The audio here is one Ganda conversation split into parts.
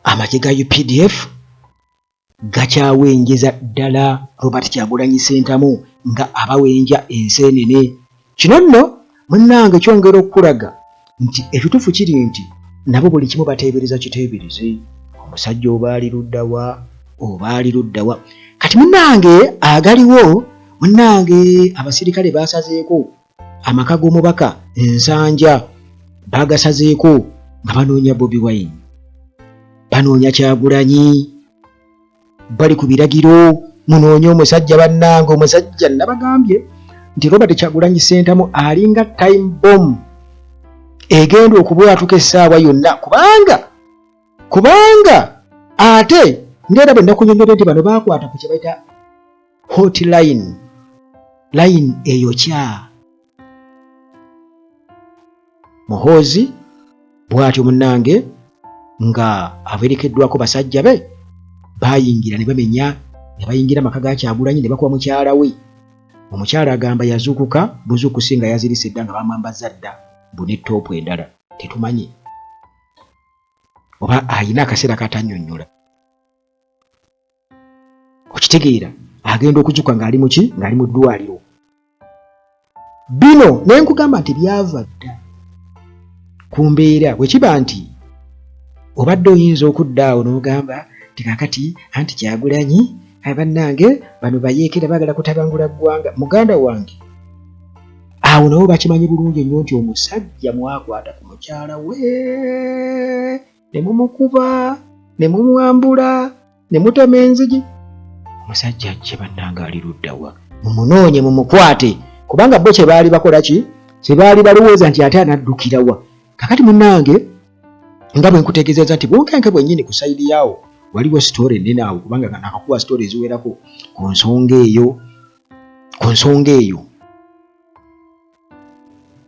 Amagye ga UPDF gakyawenjeza ddala Robert Kyagulanyi Ssentamu nga abawenja enseenene. Kino nno munnange kyongera okukulaga nti ekituufu kiri nti nabo buli kimu bateebereza kiteebereze. Omusajja oba ali ludda wa, oba ali ludda wa. Kati munnange agaliwo munnange abasirikale baasazeeko amaka g'omubaka Nsanja baagasazeeko nga banoonya Bobi Wine, banoonya Kyagulanyi, bali ku biragiro munoonye omusajja. Bannange omusajja nabagambye nti Robert Kyagulanyi Ssentamu alinga time bomb egenda okubwatuka essaawa yonna, kubanga ate ng'era bwe nakunyonnyodde nti bano baakwata ku kye bayita hotline line eyokya. Muhoozi bw'atyo munnange nga awerekeddwako basajja be baayingira ne bamenya ne bayingira amaka ga Kyagulanyi ne bakuba mukyala we. Omukyala agamba yazuukuka buzuukusi nga yazirise dda nga bamwambazza dda mbu ne ttoopu endala, tetumanyi oba alina akaseera katannyonnyola. Okitegeera, agenda okuzuka ng'ali muki, ng'ali mu ddwaliro. Bino ne nkugamba nti byava dda ku mbeera bwe kiba nti obadde oyinza okudda awo n'ogamba nti kaakati anti Kyagulanyi bannange bano bayeekera baagala kutabangula ggwanga. Muganda wange, awo nabo bakimanyi bulungi nnyo nti omusajja mwakwata ku mukyala we ne mumukuba ne mumwambula ne mutema enzigi. Omusajja ajje bannange ali ludda wa, mumunoonye mumukwate, kubanga bo kye baali bakola ki, kye baali balowooza nti ate anaddukira wa. Kakati munnange nga bwe nkutegeezezza nti bunkenke bwennyini ku sayidi yaawo waliwo sitore ennene awo, kubanga nakakuwa sitore eziwerako ku nsonga eyo, ku nsonga eyo.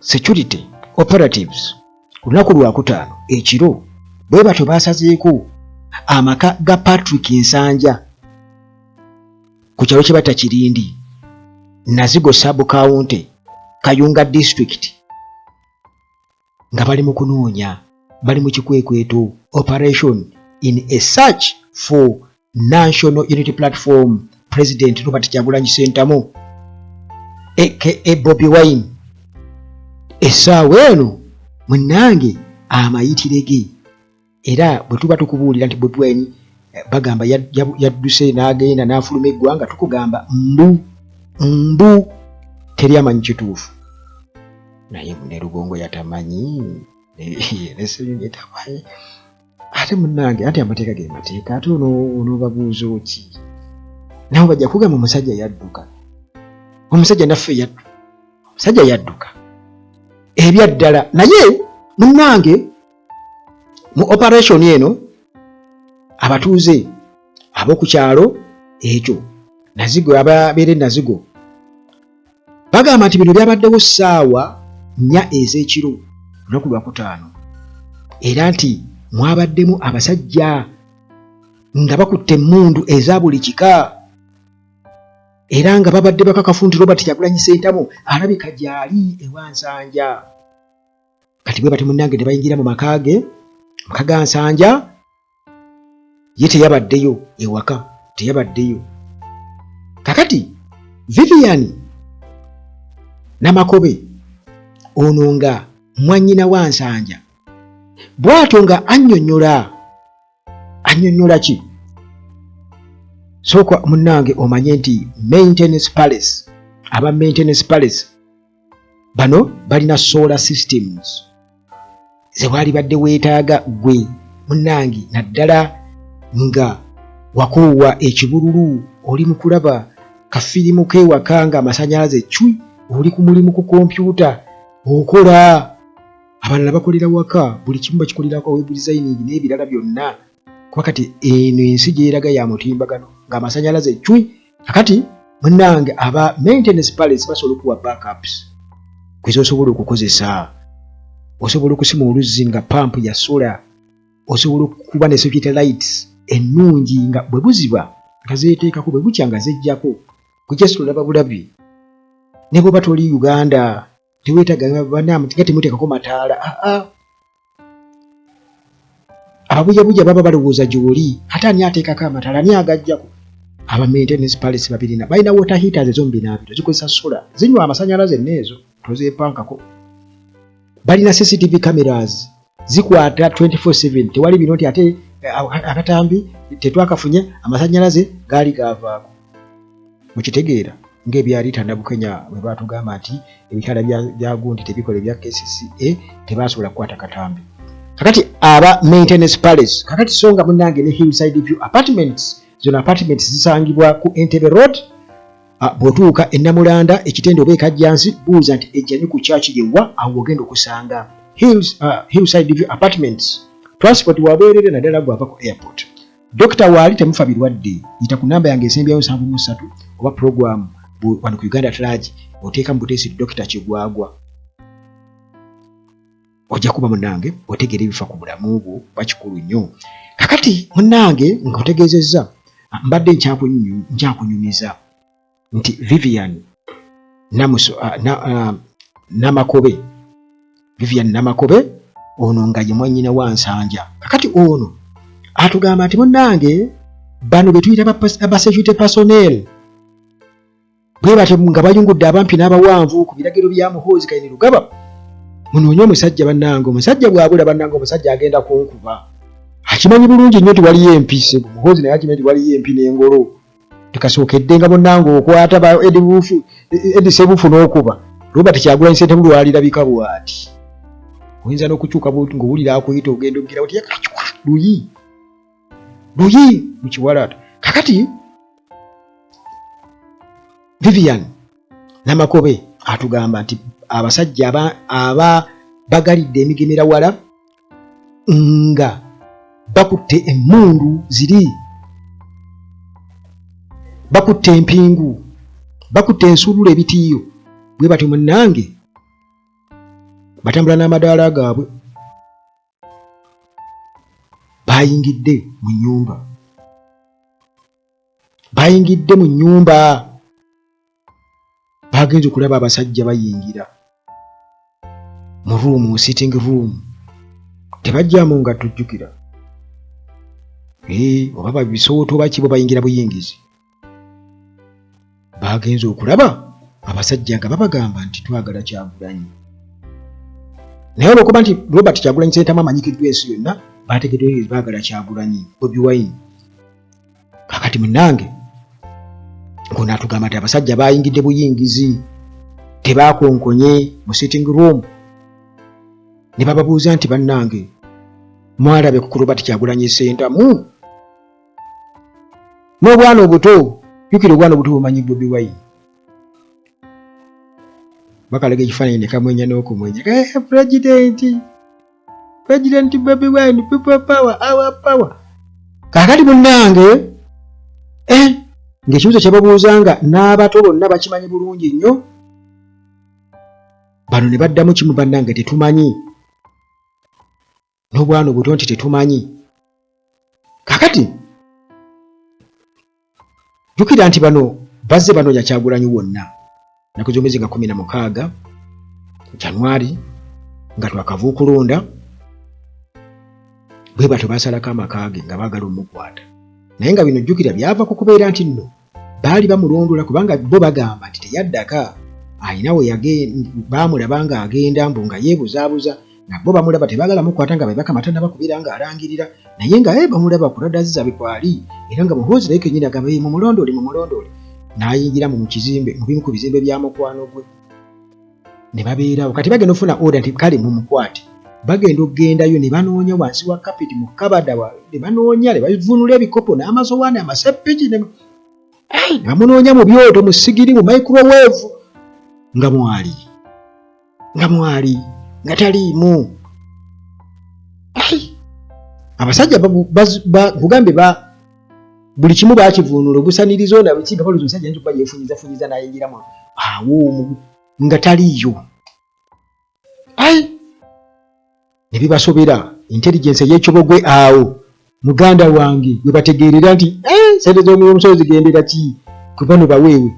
Security operatives olunaku lwakutaano ekiro bwe batyo baasazeeko amaka ga Patrick Nsanja ku kyalo kye bayita Kirindi, Nazigo sub county, Kayunga district, nga bali mu kunoonya, bali mu kikwekweto operation in a search for National Unity Platform President Robert Kyagulanyi Ssentamu aka Bobi Wine. Essaawa eno munnange amayitire ge, era bwe tuba tukubuulira nti Bobi Wine bagamba yadduse n'agenda n'afuluma eggwanga, tukugamba mbu mbu teri amanyi kituufu, naye ne Lugongo yatamanyi, ne Ssenyonyi tamanyi. Ate munnange anti amateeka ge mateeka, ate onoobabuuza oki? Nabo bajja kugamba omusajja yadduka, omusajja naffe yadduka, omusajja yadduka ebyaddala. Naye munnange mu operation eno abatuuze ab'oku kyalo ekyo Nazigo, ababeera e Nazigo, bagamba nti bino byabaddewo ssaawa 4 ez'ekiro lunaku lwakutaano, era nti mwabaddemu abasajja nga bakutte emmundu eza buli kika, era nga babadde bakakafu nti Robert Kyagulanyi Ssentamu alabika gy'ali ewa Nsanja. Kati bwe bati munnange ne bayingira mu maka ge, maka ga Nsanja, ye teyabaddeyo ewaka, teyabaddeyo. Kakati Vivian Namakobe ono nga mwannyina wa Nsanja bw'atyo nga annyonnyola, annyonnyola ki? Sooka munnange omanye nti Maintenance Palace, aba Maintenance Palace bano balina solar systems ze waalibadde weetaaga ggwe munnange, naddala nga wakoowa ekibululu, oli mu kulaba kafirimu k'ewaka ng'amasannyalaze cwi, oli ku mulimu ku kompyuta okola, abalala bakolera waka, buli kimu bakikolerako, web designing n'ebirala byonna, kuba kati eno ensi gy'eraga ya mutimbagano ng'amasannyalaze cwi. Kakati munnange aba Maintenance Palace basobola okuwa backups kwezosobola okukozesa. Osobola okusima oluzzi nga pampu ya sola, osobola okuba ne security lights ennungi nga bwe buziba nga zeeteekako, bwe bukya nga zejjako, kujja olaba bulabi. Ne bw'oba toli Uganda teweetaaga banamu nga temuteekako mataala. Aa, Ababuyabuya baba balowooza gy'oli, ate ani ateekako amataala, ani agajjako? Aba maintenance palace babirina, balina water heaters ez'omu binaabiro, zikozesa sola, zinywa amasannyalaze neezo tozeepankako. Balina CCTV cameras zikwata 24/7, tewali bino nti ate akatambi tetwakafunye, amasannyalaze gaali gaavaako. Mukitegeera ng'ebya Rita Nabukenya bwe baatugamba nti ebitala bya gundi tebikola, ebya KCCA tebasobola kukwata katambi. Kakati aba maintenance palace kakati so nga munnange ne Hillside View Apartments, zino apartments zisangibwa ku Entebbe Road. Bw'otuuka e Namulanda, Ekitende oba e Kajjansi, buuza nti ejjanyu ku church yewa, awo ogenda okusanga Hillside View Apartments. Transport wabwerere, naddala gwava ku airport. Dokita waali, temufa birwadde. Yita ku namba yange esembyayo 73 oba program wano ku Uganda Trage, oteeka mu buteesi Dokita Kigwagwa, ojja kuba munnange otegeera ebifa ku bulamu bwo, bakikulu nnyo. Kakati munnange nkutegeezezza, mbadde nkyakunyumiza nti Vivian Namakobe, Vivian Namakobe ono nga ye mwannyina wa Nsanja. Kakati ono atugamba nti munnange bano be tuyita ba security personnel bwe batyo nga bayungudde abampi n'abawanvu ku biragiro bya Muhoozi Kainerugaba, munoonye omusajja. Bannange, omusajja bw'abula, bannange, omusajja agenda kunkuba. Akimanyi bulungi nnyo nti waliyo empi. Sebo Muhoozi naye akimanyi nti waliyo empi n'engolo. Tekasookedde nga bonnange okwata ba Eddie Sebufu n'okuba Robert Kyagulanyi Ssentamu lwalirabika bw'ati, oyinza n'okukyuka ng'owulira akuyita, ogenda ogira oti yakacwa luyi luyi mu kiwalaata. Kakati Vivian Namakobe atugamba nti abasajja aba bagalidde emigemera wala nga bakutte emmundu ziri, bakutte empingu, bakutte ensuulula, ebitiiyo, bwe batyo munnange batambula n'amadaala gaabwe, bayingidde mu nnyumba, bayingidde mu nnyumba. Bagenze okulaba abasajja bayingira mu room, mu sitting room, tebajjamu nga tujjukira oba babisooto oba kibo, bayingira buyingizi. Bagenze okulaba abasajja nga babagamba nti twagala Kyagulanyi, naye olwokuba nti Robert Kyagulanyi Ssentamu amanyikiddwa ensi yonna, bategeddwa baagala Kyagulanyi, Bobi Wine. Kakati munnange ngono atugamba nti abasajja bayingidde buyingizi, tebakonkonye mu sitting room, ne bababuuza nti bannange mwalabe ku Robert Kyagulanyi Ssentamu? N'obwana obuto, jjukira obwana obuto bumanyi Bobi Wine, bakalaga ekifaananyi ne kamwenya n'okumwenya, "President, President Bobi Wine, people power, our power." Kaakati munnange ng'ekibuuzo kye babuuza nga n'abato bonna bakimanyi bulungi nnyo, bano ne baddamu kimu, bannange tetumanyi, n'obwana obuto nti tetumanyi. Kaakati jjukira nti bano bazze banoonya Kyagulanyi wonna nnaku z'omwezi nga 16 January nga twakava okulonda, bwe batyo basalako amaka ge nga baagala omukwata. Naye nga bino jjukira byava ku kubeera nti nno baali bamulondola, kubanga bo bagamba nti teyaddaka, alina we baamulaba ng'agenda mbu nga yeebuzaabuza, nga bo bamulaba tebaagala mukwata nga bebakama tannaba kubeera ng'alangirira, naye nga bamulaba ku radars zaabwe kwali. Era nga Muhoozi naye kennyini agamba, "Mumulondoole, mumulondoole." N'ayingira mu kizimbe, mu bimu ku bizimbe bya mukwano gwe ne babeerawo. Kati bagenda okufuna order nti kale mumukwate, bagenda okugendayo ne banoonya wansi wa kapeti, mu kabada, ne banoonya, ne bavunula ebikopo n'amasowaani, amaseppiki, ne bamunoonya mu byoto, mu sigiri, mu microwave, nga mwali, nga mwali, nga taliimu. Abasajja kugambe ba buli kimu bakivuunula, obusanirizo na biki, nga balowooza omusajja ayinza okuba yeefunyizafunyiza n'ayingiramu awo, nga taliiyo. Ai, ne bibasobera intelligence ey'ekibogwe awo, muganda wange, we bategeerera nti sente z'omusolo zigendera ki ku bano baweewe.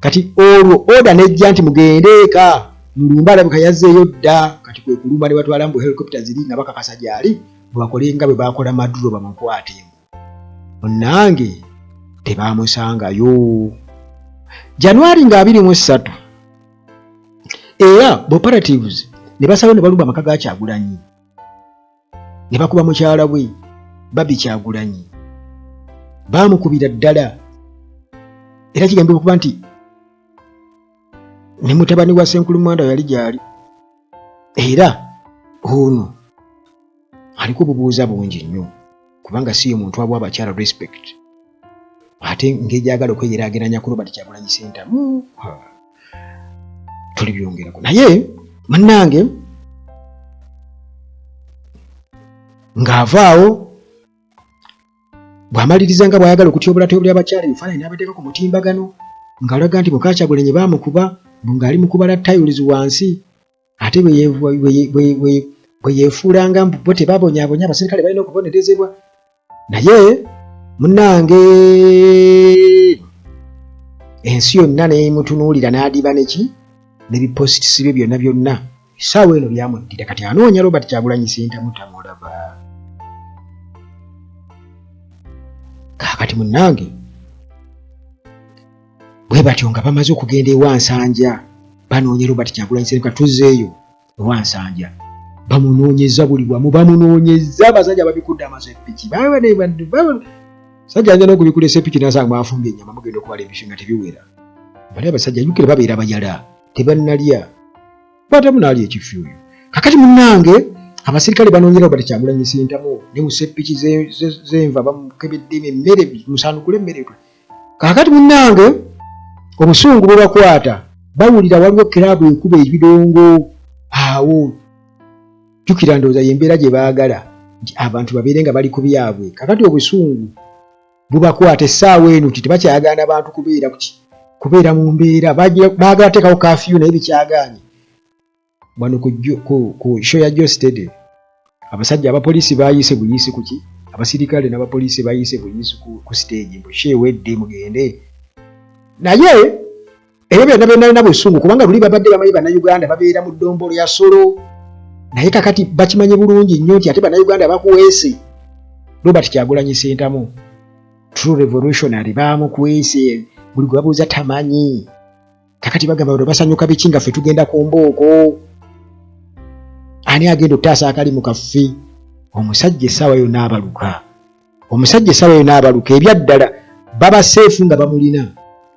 Kati olwo order nejja nti mugende eka, mulumba, alabika yazzeeyo dda. Kati kwe kulumba ne batwala mbu helicopter ziri nga bakakasa gyali. bakole nga bwe baakola Maduro bamukwate. Munnange tebaamusangayo. January nga 23 era booperatives ne basalawo ne balumba amaka ga Kyagulanyi ne bakuba mukyala we Barbie Kyagulanyi. Baamukubira ddala era kigambibwa okuba nti ne mutabani wa Ssenkulu Mwanda yali gyali era ono aliko obubuuza bungi nnyo kubanga si ye muntu awa abakyala respect ate ng'egyagala okweyeraageranya ku Robert Kyagulanyi Ssentamu tulibyongerako naye munnange ng'avaawo bw'amaliriza nga bw'ayagala okutyobolatyobula abakyala ebifaananyi n'abateeka ku mutimbagano ng'alaga nti muka Kyagulanyi baamukuba mbu ng'ali mu kubala tiles wansi ate bwe yeefuulanga mbu bo tebabonyabonya abaserikale balina okubonerezebwa naye munnange ensi yonna nemutunuulira n'adiba neki ne bipositisi bye byonna byonna essaawa eno byamuddira kati anoonya Robert Kyagulanyi Ssentamu tamulaba kaakati munnange bwe batyo nga bamaze okugenda ewa Nsanja banoonya Robert Kyagulanyi Ssentamu tuzzeeyo ewa Nsanja bamunoonyeza buli wamu bamunoonyeza abasajja babikudde amasepiki sajja ayinza n'okubikula esepiki nasanga mwafumbye ennyama mugenda okubala ebifi nga tebiwera bali abasajja jukira babeera bayala tebannalya kwatamu n'alya ekifi oyo kakati munnange abasirikale banoonyera Robert Kyagulanyi Ssentamu ne mu seppiki z'enva bamukebedde emmere musaanukule emmere kakati munnange obusungu bubakwata bawulira waliwo kiraabu ekuba ebidongo awo jjukira ndowooza y'embeera gye baagala nti abantu babeere nga bali ku byabwe kakati obusungu bubakwata essaawa eno nti tebakyayagala bantu kubeera kuki kubeera mu mbeera baagala teekawo kafiyu naye bikyagaanye wano ku, ku, ku show ya Geosteady abasajja abapoliisi bayiise buyiisi kuki abasirikale n'abapoliisi bayiise buyiisi ku, ku stage mbu show ewedde mugende naye ebyo byonna byonna alina busungu kubanga luli babadde bamanyi bannayuganda babeera mu ddombolo ya solo naye kakati bakimanyi bulungi nnyo nti ate bannayuganda bakuweese Robert Kyagulanyi Ssentamu true revolutionary bamukwese buli gwe babuuza tamanyi kakati bagamba bano basanyuka biki nga ffe tugenda ku mbooko ani agenda okutaasa akalimu kaffe omusajja essaawa yonna abaluka omusajja essaawa yonna abaluka ebyaddala baba seefu nga bamulina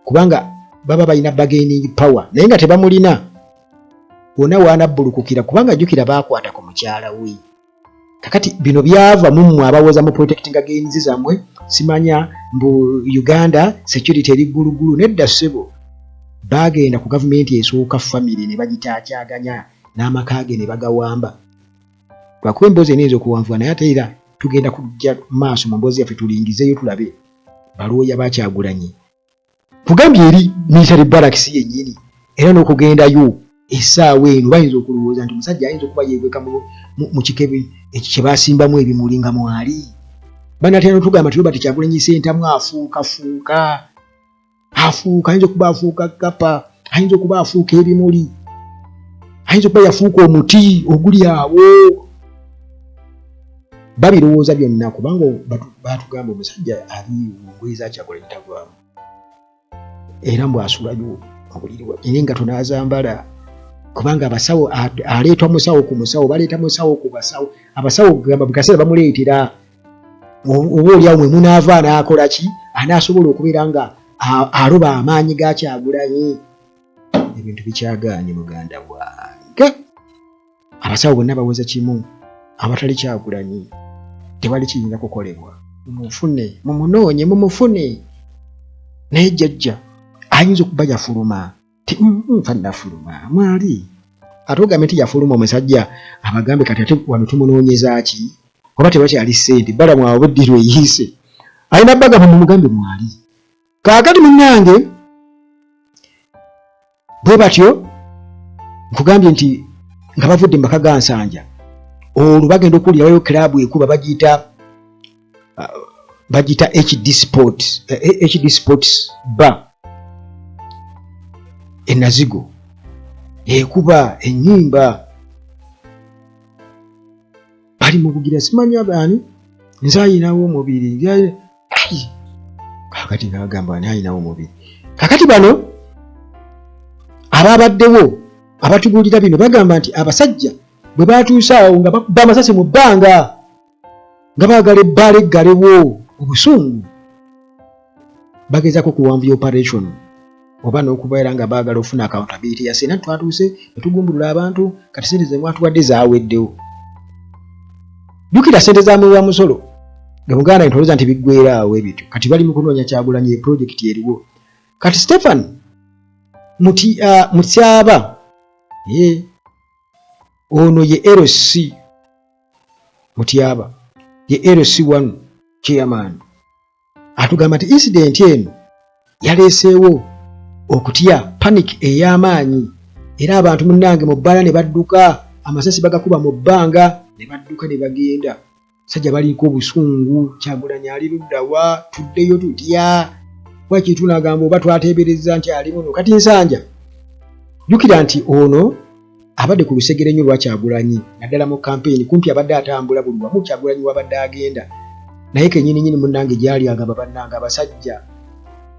kubanga baba balina bargaining power naye nga tebamulina wona waanabbulukukira kubanga jjukira baakwata ku mukyala we kakati bino byava mummwe abawoza mu protectinga gains zammwe simanya mbu Uganda security eri ggulugulu nedda ssebo baagenda ku gavumenti esooka famire ne bagitaakyaganya n'amaka ge ne bagawamba lwakuba emboozi eno eyinza okuwanvuwa naye ate era tugenda kujja maaso mu mboozi yaffe tulingizeeyo tulabe balooya ba Kyagulanyi kugambye eri military barracks yennyini era n'okugendayo essaawa eno bayinza okulowooza nti omusajja ayinza okuba yeekweka mu kikebe ekyo kye basimbamu ebimuli nga mwali banatera notugamba nti Robert Kyagulanyi Ssentamu afuukafuuka afuuka ayinza okuba afuuka kkapa ayinza okuba afuuka ebimuli ayinza okuba yafuuka omuti oguli awo babirowooza byonna kubanga batugamba omusajja ali mu ngoye za Kyagulanyi tavaamu era mbu asulayo obuliri naye nga tonazambala kubanga abasawo aleetwa musawo ku musawo baleeta musawo ku basawo abasawo gamba buli kaseera bamuleetera oba oliawo mwe munaava anaakola ki anaasobola okubeera nga aloba amaanyi ga Kyagulanyi ebintu bikyagaanye muganda wange abasawo bonna bawoza kimu awatali Kyagulanyi tewali kiyinza kukolebwa mumufune mumunoonye mumufune naye jjajja ayinza okuba yafuluma nfa nafuluma mwali ate ogambe nti yafuluma omusajja abagambe kati ate wano tumunoonyeza ki oba tebakyali ssente balamu awo buddirwa eyiise alina bagamba mumugambe mwali kaakati munnange bwe batyo nkugambye nti nga bavudde mu maka ga Nsanja olwo bagenda okuwulirayo kiraabu ekuba bagiyita bagiyita HD Sports HD Sports Bar enazigo ekuba ennyimba. Bali mu kugira simanyi abaani nze ayinawo omubiri. Kakati nga bagamba ani ayinawo omubiri. Kakati bano ababaddewo abatubuulira bino bagamba nti abasajja bwe batuuse awo nga bakuba amasasi mu bbanga nga baagala ebbaala eggalewo obusungu bagezaako kuwanvuya operation oba n'okubeera nga baagala ofuna accountability ya sena twatuuse ne tugumbulula abantu kati sente ze mwatuwadde zaaweddewo. Jjukira sente za muwa musolo nga muganda ntolooza nti biggweera awo ebityo. Kati bali mu kunoonya Kyagulanyi e project eriwo kati Stephen Mutyaba ye ono ye LC Mutyaba ye LC1 chairman atugamba nti incident eno yaleeseewo okutya panic ey'amaanyi era abantu munnange mu bbaala ne badduka amasasi bagakuba mu bbanga ne badduka ne bagenda. Sajja baliko obusungu Kyagulanyi ali ludda wa tuddeyo tutya wakiri tunagamba oba twateeberezza nti ali muno. Kati Nsanja jjukira nti ono abadde ku lusegere nnyo lwa Kyagulanyi naddala mu kampeyini kumpi abadde atambula buli wamu Kyagulanyi wabadde agenda naye kenyini nyini munnange gyali agamba bannange abasajja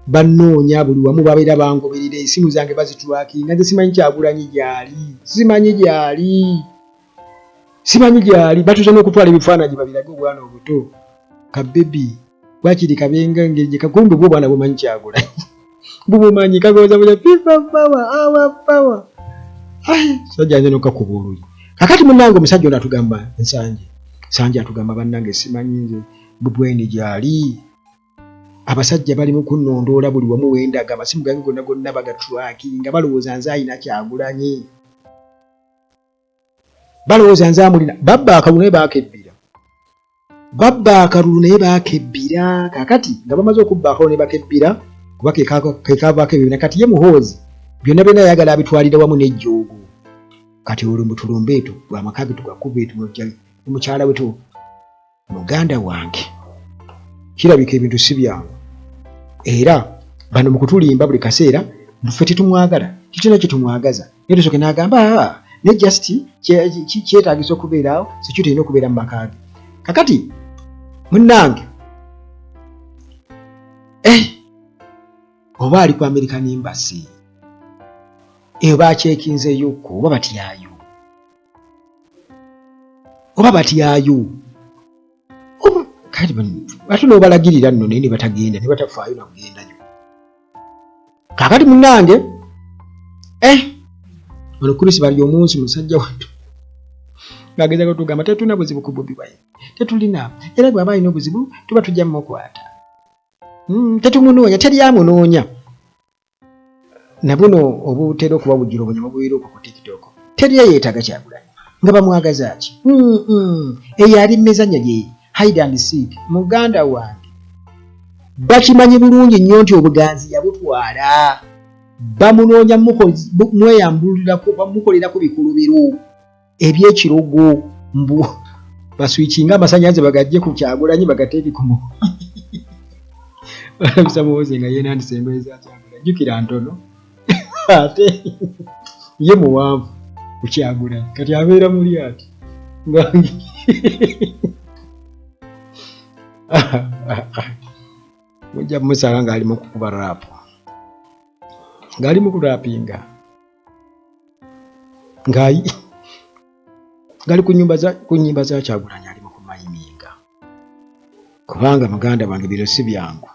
bannoonya buli wamu babeera bangoberera esimu zange bazitulakinga nze simanyi Kyagulanyi gyali simanyi gyali simanyi gyali batuze n'okutwala ebifaananyi babirage obwana obuto kabebi wakiri kabenga engeri gye kakumbi bwo obwana bumanyi Kyagulanyi bumumanyi kagoza buja pipa power our power sajja nze nokakuba oluyi. Kakati munnange omusajja ono atugamba Nsanje Nsanje atugamba bannange simanyi nze bubweni gyali abasajja bali mu kunnondoola buli wamu wendaga amasimu gange gonna gonna bagatrackinga balowooza nze ayina Kyagulanyi balowooza nze amulina babba akalulu naye bakebbira babba akalulu naye bakebbira kakati nga bamaze okubba akalulu ne bakebbira kuba kekavaako ebyo byonna kati ye Muhoozi byonna byonna ayagala abitwalira wamu n'ejjoogo kati olwo mbu tulumbe etu amaka ge tugakube mukyala we tu muganda wange kirabika ebintu si byangu era bano mu kutulimba buli kaseera ffe tetumwagala tetulina kye tumwagaza naye tusooke n'agamba ah, ne just kyetaagisa okubeeraawo security erina okubeera mu maka ge kakati munnange eh, oba ali ku American Embassy eyo bakyekinzeyokko oba batyayo oba batyayo kati ate nobalagirira nno naye nebatagenda nebatafaayo nakugendayo kakati munange eh ono Chris bali omunsi musajja wattu ngagezako tugamba tetulina buzibu ku Bobi Wine tetulina era bwaba alina obuzibu tuba tujja mumukwata tetumunoonya teri amunoonya na buno obutera okubawujjula obunyama bubeera okwo ku tiktok teri eyeetaaga Kyagulanyi nga bamwagaza ki eyo ali mumizannyo gye hide and seek muganda wange bakimanyi bulungi nnyo nti obuganzi yabutwala bamunoonya mweyambulirako bamukolerako bikulubiro ebyekirogo mbu baswikinga amasannyalaze bagajje ku Kyagulanyi bagateeke ku balabisa Muhoozi nga yenandisa engoye za Kyagulanyi jjukira ntono ate ye muwanvu ku Kyagulanyi kati abeera muli ati nga mujja mumusanga ng'ali mu kukuba raapu ng'ali mu kurapinga ng'ayi ngali ku nyumba za ku nyimba za Kyagulanyi ali mu kumayiminga kubanga muganda wange bino si byangu.